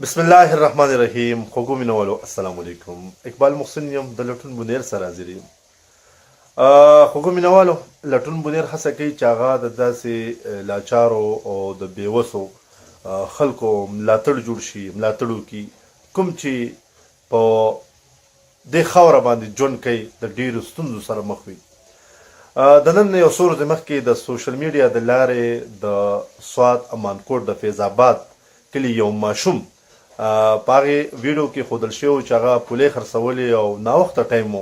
بسم الله الرحمن الرحیم. خوږو مینوالو، السلام علیکم. اقبال محسن یم، د لټون بونیر سره حاضر یم. خوږو مینوالو، لټون بونیر هڅه کوي چې هغه د داسې لاچارو او د بیوسو خلکو ملاتړ جوړ شي، ملاتړ وکړي، کوم چې په دې خاوره باندې ژوند کوي، د ډېرو ستونزو سره مخ وي. د نن نه یو څو ورځې مخکې د سوشل میډیا د لارې د سوات امانکوټ د فیض آباد کلي یو ماشوم په هغې ویډیو کې ښودل شوی و چې هغه پولې خرڅولې او ناوخته ټایم و.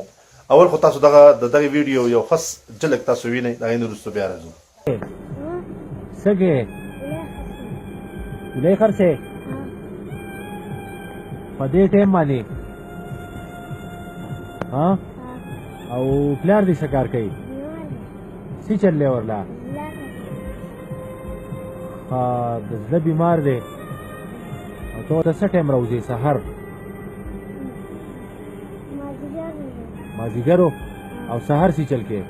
اول خو تاسو دغه د دغې ویډیو یو خس جلک تاسو وینئ، د هغې نه وروسته بیا راځو. څه کې پولې خرڅې په دې ټایم باندې؟ ها، او پلار دې څه کار کوي؟ څه چل دی ورله؟ ها، د زړه بیمار دی. او ته ورته څه ټایم راوځې؟ سهار، مازدیګرو او سهار څه چل کې؟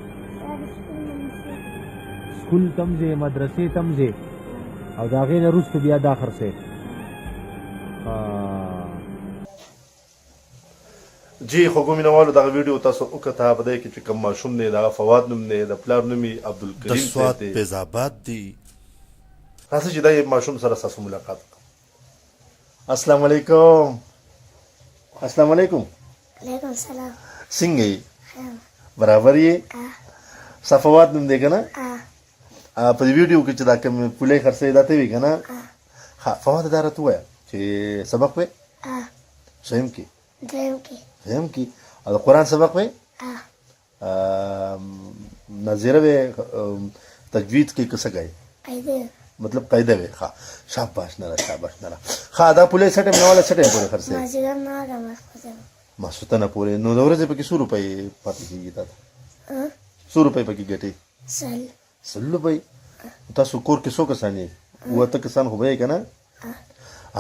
سکول ته هم ځې، مدرسې ته هم ځې، او د هغې نه وروسته بیا دا خرڅې. جی خوږو مینوالو، دغه ویډیو تاسو وکته. په دې کې چې کوم ماشوم دی، دغه فواد نوم دی، د پلار نوم یې د عبدالکریم صاحب سوات دی. فیض آباد دی. راځئ چې دا ماشوم سره تاسو ملاقات وکړم. السلام علیکم. السلام علیکم. علیکم السلام. څنګه یې؟ برابر یې؟ ستا فواد نوم دی که نه؟ په دې ویډیو کې چې دا کوم پولې خرڅوي، دا ته وي که نه؟ ښه فواد، دا راته ووایه چې سبق وې؟ څویم کې؟ دریم کې. دریم کې. او د قرآن سبق وې؟ نظیره وې، تجوید کې که څه کوې؟ قاعده. مطلب قاعده وې. ښه، شاباش نره، شاباش نره. ښه، دا پولې څه ټایم نه والا څه ټایم پورې خرڅوي؟ مازدیګر نه د ماسخوتن. ماسخوتنه پورې. نو د ورځې پکې څو روپۍ پاتې کېږي تا ته؟ څو روپۍ پکې ګټې؟ 100. 100 روپۍ. تاسو کور کې څو کسان یې؟ اووه اته کسان خو به یې که نه؟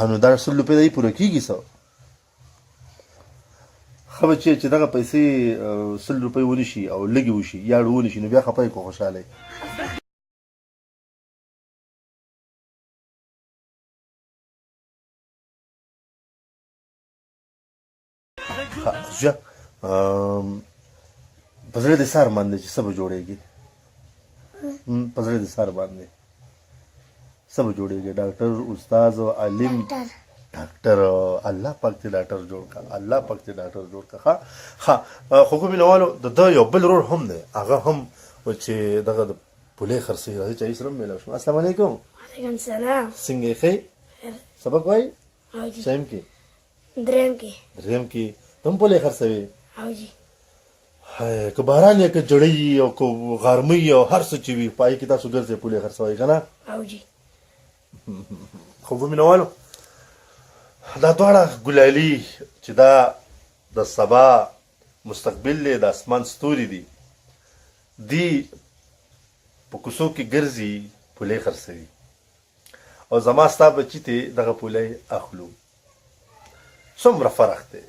نو دا 100 روپۍ دی پوره کېږي؟ څه ښه بچیه، چې دغه پیسې 100 روپۍ ونه شي او لږې وشي یا ونه شي، نو بیا خفه یې که خوشحاله یې؟ ښه زویه، په زړه دې څه ارمان دی چې څه به جوړېږي؟ په زړه دې څه ارمان دی، څه به جوړېږي؟ ډاکټر، استاد، عالم؟ ډاکټر. الله پاک دې ډاکټر جوړ کړه، الله پاک دې ډاکټر جوړ کړه. ښه ښه. خوږو مینوالو، د ده یو بل ورور هم دی، هغه هم چې دغه د پولې خرڅوي. راځئ چې هغوی سره هم میلاو شو. السلام علیکم. وعلیکم السلام. څنګه یې؟ ښه یې؟ سبق وایي؟ څویم کې؟ دریم کې. دریم کې. ته هم پولې خرڅوې؟ او جی. هاي، که باران یا که جړۍ او که غرمۍ او هر څه چې وي، په هغې کې تاسو ګرځئ، پولې خرڅوئ که نه؟ او جی. خوږو مینوالو، دا دواړه ګلالي چې دا د سبا مستقبل دی، د اسمان ستوري دي، دی په کوڅو کې ګرځي، پولې خرڅوي، او زما ستا بچی ته دغه پولۍ اخلو. څومره فرق دی!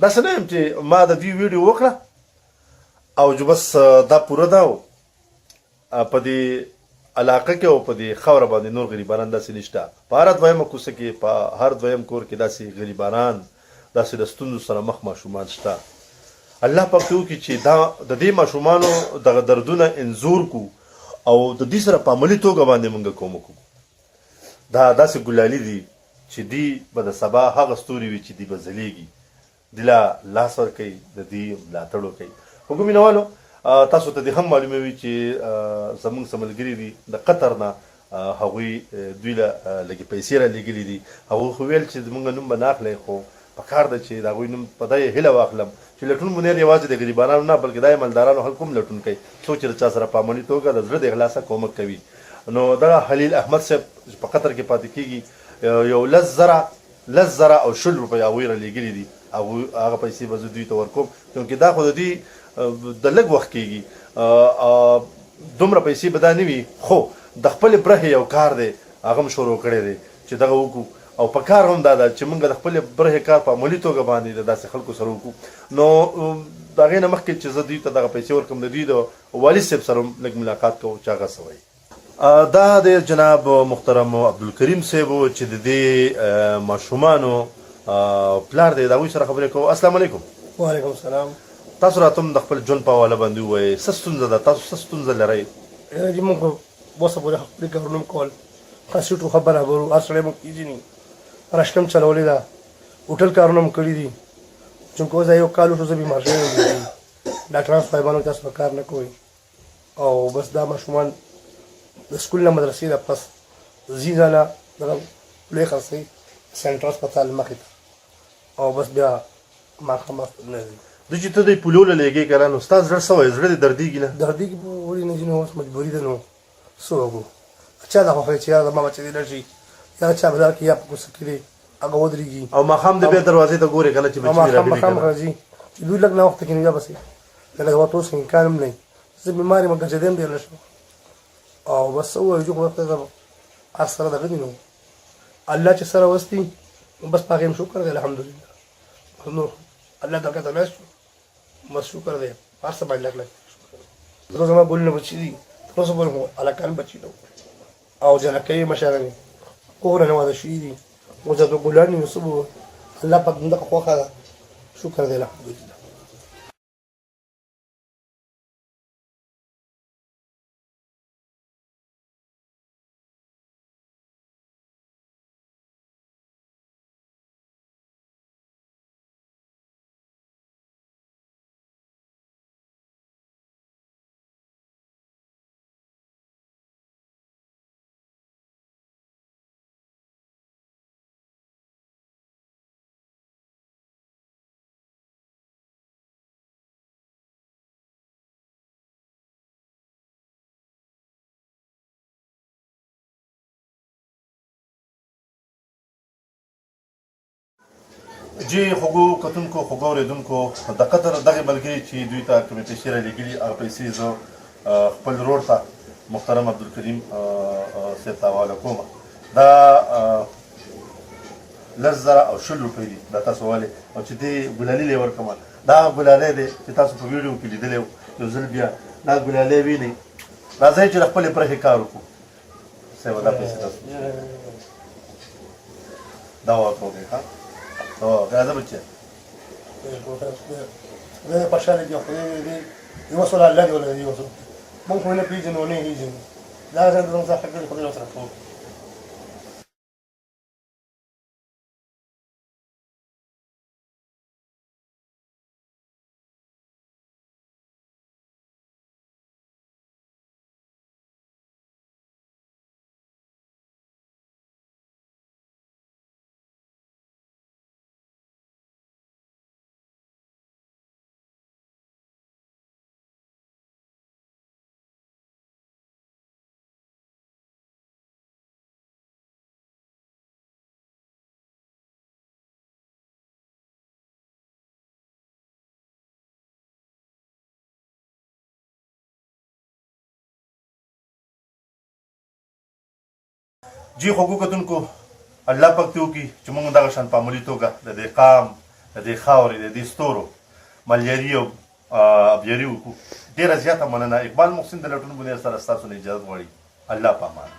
داسې نه یم چې ما د دوی ویډیو وکړه او جو بس دا پوره ده، په دې علاقه کې او په دې خاوره باندې نور غریبانان داسې نشته. په هره دویمه کوڅه کې، په هر دویم کور کې داسې غریبانان، داسې د ستونزو سره مخ ماشومان شته. الله پاک دې وکړي چې دا د دې ماشومانو دغه دردونه انځور کو او د دې سره په عملي توګه باندې مونږ کومک وکړو. دا داسې ګلالي دي چې دی به د سبا هغه ستوري وي چې دی به ځلېږي. دی له لاس ورکړئ، د دوی ملاتړ وکړئ. خوږو مینوالو، تاسو ته دې هم معلومه وي چې زمونږ څه ملګري دي د قطر نه، هغوی دوی له لږې پیسې را لېږلي دي. هغوی خو ویل چې زمونږ نوم به نه اخلئ، خو په کار ده چې د هغوی نوم په دې هیله واخلم چې لټون بونیر یوازې د غریبانانو نه، بلکې د مالدارانو خلکو هم لټون کوي، څوک چې د چا سره په عملي توګه د زړه د اخلاصه کومک کوي. نو دغه خلیل احمد صاحب چې په قطر کې پاتې کېږي، یو 10,000، 10,020 روپۍ هغوی رالېږلي دي. هغوی هغه پیسې به زه دوی ته ورکوم، چونکې دا خو د دوی د لږ وخت کېږي، دومره پیسې به دا نه وي، خو د خپلې برخې یو کار دی، هغه هم شروع کړی دی چې دغه وکړو. او په کار هم دا ده چې موږ د خپلې برخې کار په عملي توګه باندې د داسې خلکو سره وکړو. نو د هغې نه مخکې چې زه دوی ته دغه پیسې ورکړم، د دوی د والي صاحب سره هم لږ ملاقات کوو چې هغه څه وایي. دا د جناب محترم عبدالکریم صاحب چې د دې ماشومانو پلار دی، د هغوی سره خبرې کوو. السلام علیکم. وعلیکم السلام. تاسو راته هم د خپل ژوند په حواله باندې ووایئ، څه ستونزه ده، تاسو څه ستونزه لرئ؟ یاره جي موږ خو اوسه پورې خپلې کارونه هم کول، ښه سیټ خو برابر وو، هر سړی موږ پېژني، رشته هم چلولې ده، هوټل کارونه هم کړي دي. چونکه اوس دا یو کال وشو زه بیمار شوی یم، ډاکټران صاحبانو تاسو به کار نه کوئ، او بس دا ماشومان د سکول نه مدرسې نه پس ځي، ځانه دغه لوی خرڅوي سنټر هسپتال مخې ته، او بس بیا ماښام نه ځي. د چې ته د پولو له لېږې که نه، نو ستا زړه څه وایي؟ زړه دې دردېږي نه؟ دردېږي ولې نه ځي، نو اوس مجبوري ده، نو څه وکړو؟ چا دا خوښه چې یاره زما بچی دې لاړ شي، یا چا بازار کې یا په کوڅه کې دی هغه ودرېږي، او ماښام دې بیا دروازې ته ګورې که نه چې بچي مې راغلي ماښام راځي چې دوی لږ ناوخته کښېني، بیا پسې لکه د وتو څه امکان هم نه وي. زه بیمار یم، ګرځېدی هم ډېر نه شم، او بس څه ووایو چې خو خدای ته هر سره دغه دي، نو الله چې سره وستي بس په هغې هم شکر دی، الحمدلله. نور الله درکه ته ناست بس شکر دی، هر څه باندې لږ لږ شکر دی. زه زما ګلونه بچي دي، تر اوسه پورې خو هلکان بچي نه او جنکۍ مشران کور نه واده شوي دي، اوس د ګلان نو څه ووایو، الله پاک دغه خوښه ده، شکر دی الحمدلله. جی خوږو کتونکو، خوږو اورېدونکو، د قطر دغې ملګري چې دوی ته کومې پیسې را لېږلي، هغه پیسې زه خپل ورور ته محترم عبدالکریم صاحب ته حواله کوم. دا 10020 روپۍ دي، دا تاسو والې، او چې دې ګلالي له ورکوم، دا ګلالی دی چې تاسو په ویډیو کې لیدلی و، یو ځل بیا دا ګلالی وینئ. راځئ چې د خپلې پرخې کار وکړو. صاحب دا پیسې تاسو دا ورکوئ. ښه راځه بچیه. خدای خوشحاله دي، خدای دې یو څه الله دې ولري، یو څه موږ خو نه پېژنو نه یې پېژنو، دا ځان زموږ څخه کړی، خدای ورسره کوو. جی خوږو کتونکو، الله پاک دې وکړي چې موږ دغه شان په عملي توګه د دې قام، د دې خاورې، د دې ستورو ملیاري او ابیاري وکړو. ډېره زیاته مننه. اقبال محسن د لټون بنیر سره ستاسو نه اجازت غواړي. الله په امان.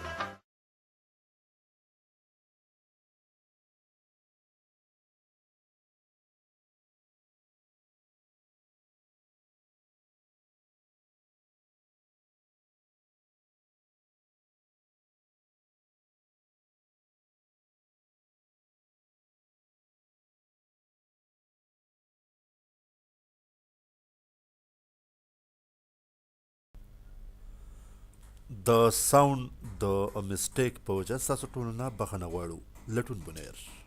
د ساوند د مسټیک په وجه ستاسو ټولو نه بخښنه غواړو. لټون بنیر.